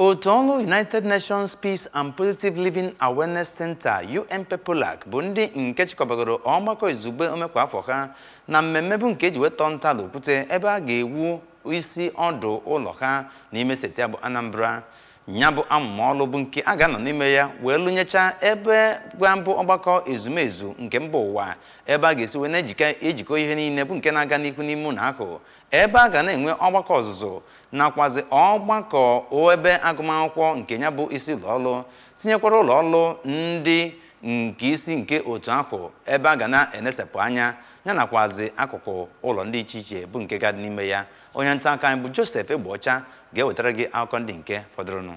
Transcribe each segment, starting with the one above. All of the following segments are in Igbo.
Otu ọrụ United Nations Peace and Positive Living Awareness Center, UNPEPOLAC, bụ ndị nke chịkọbagoro ọgbakọ izugbe omekwa afọ ha na mmemme bụ nke eji wetọ ntọala okwute ebe a ga-ewu isi ọdụ ụlọ ha n'ime steeti a bụ Anambra. Ya bụ amụma ọlụ bụ nke a ga-anọ n'ime ya wee lụnyecha ebe gwa mbụ ọgbakọ ezumezu nke mba ụwa, ebe a ga-esi wee na-ejikọ ejikọ ihe niile bụ nke na-aga n'ihu n'ime ụlọ ahụ, ebe a ga na-enwe ọgbakọ ọzụzụ nakwazi ọgbakọ ebe agụmakwụkwọ nke ya bụ isi ụlọ ọrụ, tinyekwara ụlọ ọrụ ndị nke isi nke otu ahụ ebe a ga na-enesepụ anya ya, nakwazi akụkụ ụlọ ndị iche iche bụ nke ga-adị n'ime ya. Onye nta aka anyị bụ Joseph Egbeọcha ga-ewetara gị akụkọ ndị nke fọdụrụnụ.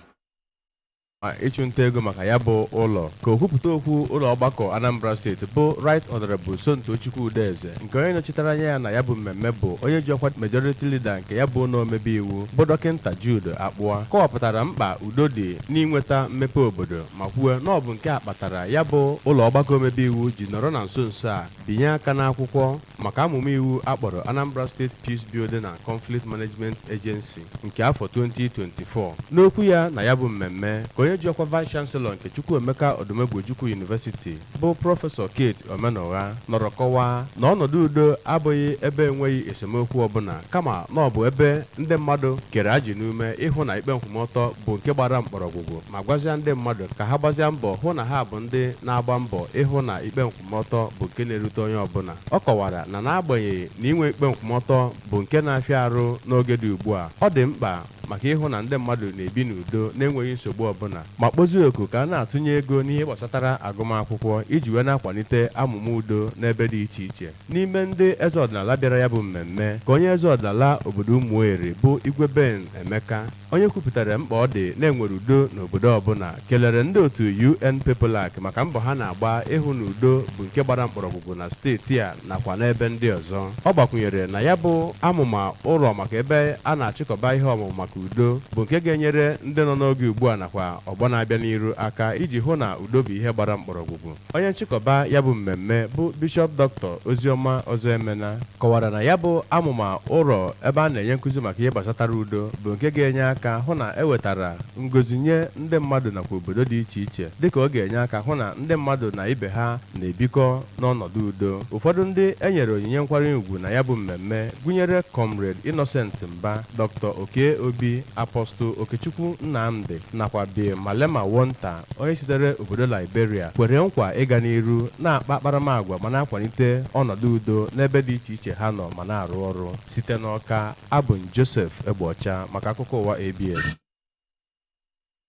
Ma ịchụnta ego maka ya bụ ụlọ ka okwupụta okwu ụlọ ọgbakọ Anambra Steeti bụ Right Honorable Somtochukwu Udeze, nke onye nọchitere anya ya na ya bụ mmemme bụ onye ji ọkwa Majority Leader nke ya bụ ụlọ omebe iwu, bụ Dọkịnta Jude Akpụa, kọwapụtara mkpa udo dị n'inweta mmepe obodo, ma kwuo na ọ bụ nke a kpatara ya bụ ụlọ ọgbakọ omebe iwu ji nọrọ na nso nso a binye aka n'akwụkwọ maka amụma iwu akpọrọ Anambra State Peace Building and Conflict Management Agency nke afọ 2024. N'okwu ya na ya bụ mmemme, ka onye ji ọkwa Vice Chancellor nke Chukwuemeka Odumegwu Ojukwu University, bụ Prọfesọ Kate Omenugha, nọrọ kọwaa na ọnọdụ udo abụghị ebe enweghị esemokwu ọbụla, kama na ọ bụ ebe ndị mmadụ kere ajị n'ume ịhụ na ikpe nkwụmọtọ bụ nke gbara mkpọrọgwụgwụ, ma gwazia ndị mmadụ ka ha gbazia mbọ hụ na ha bụ ndị na-agba mbọ ịhụ na ikpe nkwụmọtọ bụ nke na-erute onye ọbụla. Ọ kọwara na n'agbanyeghị na inwe ikpe nkwụmọtọ bụ nke na-afịa arụ n'oge dị ugbu a, ọ dị mkpa maka ịhụ na ndị mmadụ na-ebi n'udo na-enweghị nsogbu ọbụla, ma kpozie oku ka a na-atụnye ego n'ihe gbasatara agụmakwụkwọ iji wee na-akwalite amụma udo n'ebe dị iche iche. N'ime ndị eze ọdịnala bịara ya bụ mmemme, ka onye eze ọdịnala obodo Ụmụeri, bụ Igwe Ben Emeka, onye kwupụtara mkpa ọ dị na-enwere udo n'obodo ọbụla, kelere ndị otu UNPEPOLAC maka mbọ ha na-agba ịhụ na udo bụ nke gbara mkpọrọgwụgwụ na steeti a nakwa n'ebe ndị ọzọ. Ọ gbakwunyere na ya bụ amụma ụlọ maka ebe a na-achịkọba ihe ọmụmụ maka udo bụ nke ga-enyere ndị nọ n'oge ugbu a nakwa ọgbọ na-abịa n'iru aka iji hụ na udo bụ ihe gbara mkpọrọgwụgwụ. Onye nchịkọba ya bụ mmemme, bụ Bishọp Dr. Oziọma Ọzọemena, kọwara na ya bụ amụma ụlọ ebe a na-enye nkụzi maka ihe gbasatara udo bụ nke ga-enye aka hụ na ewetara ngozi nye ndị mmadụ nakwa obodo dị iche iche, dịka ọ ga-enye aka hụ na ndị mmadụ na ibe ha na-ebikọ n'ọnọdụ udo. Ụfọdụ ndị e nyere onyinye nkwanye ugwu na ya bụ mmemme gụnyere Comrade Innocent Mba, Dr. Oke Obi, Apostle Okechukwu Nnamdi nakwa Bill Malema Wonta, onye sitere obodo Liberia kwere nkwa ịga n'iru na-akpa akparamagwa ma na-akwalite ọnọdụ udo n'ebe dị iche iche ha nọ ma na-arụ ọrụ. Site n'Ọka, abụ m Joseph Egbeọcha maka akụkọ ụwa ABS.